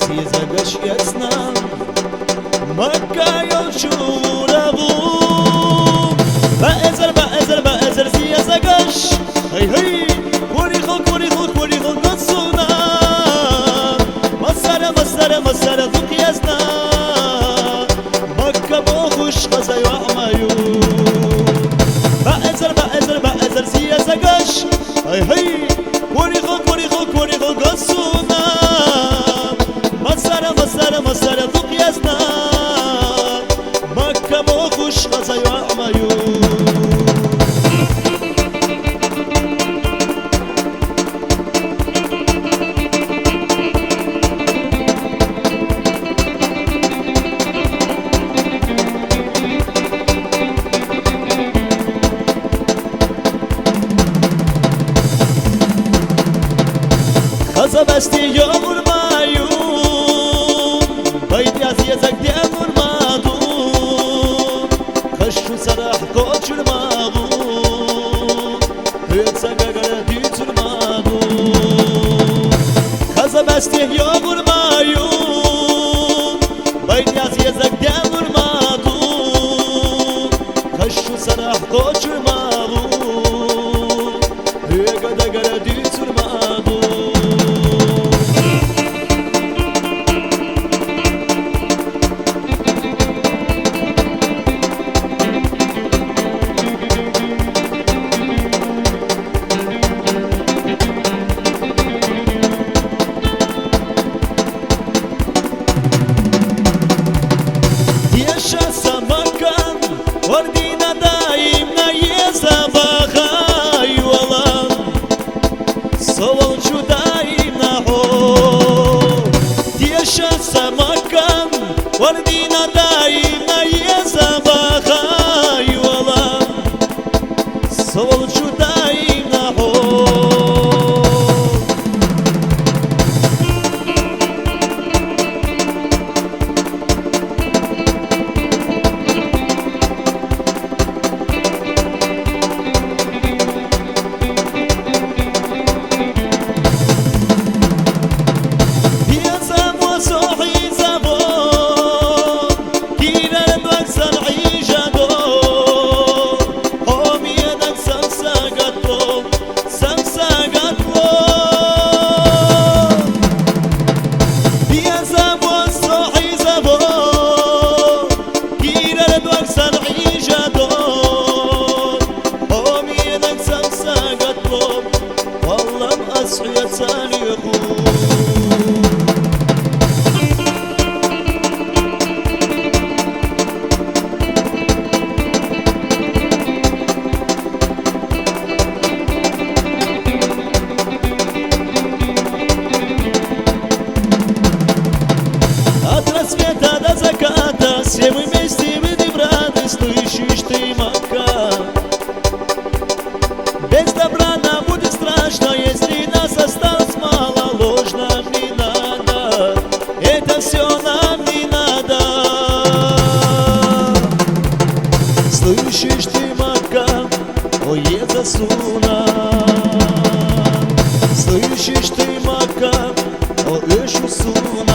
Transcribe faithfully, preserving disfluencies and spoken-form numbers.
Зиязагаш яцна Макка йолчура ву. Баэзер, баэзер, баэзер зиязагаш. Гьей, гьей. Курихул, курихул, курихул гуцуна. Масара, масара, масара дукъ язна. Макка бохуш хазай ваъмаю. Баэзер, баэзер, баэзер зиязагаш. Гьей, гьей. Курихул, курихул, курихул гуцуна. Масара, масара, масара дукъ язна. Макка бохуш хазай ваъмаю. Хаза басти йогъурмаю, байдяз язак дегъурмаду, хъашу сарахъ къочурмагъу, гьуьца гагара дуьцурмагъу. Хаза басти йогъурмаю, байдяз язак дегъурмаду, хъашу сарахъ къочурмагъу. Гьуьга дагара дуьцурмагъу. Яша са Маккан, ордина даимна еза вагъай валан. Совал чу даимна гьо. Яша са Маккан, ордина даимна еза вагъай валан. Совал чу даимна гьо. Бияза ва сохи завод, кирар дугсан хӀижадо, хӀомиядак сансагатло, сансагатло. Бияза ва сохи завод, кирар дугсан хӀижадо, хӀомиядак сансагатло. Валлам ас хӀуя цалиху. От рассвета до заката все мы вместе выйдем в радость, слышишь ты, Макка? Без добра нам будет страшно, если нас осталось мало. Ложь нам не надо, это всё нам не надо. Слышишь ты, Макка, о, еза суна. Слышишь ты, Макка, о, эшу суна.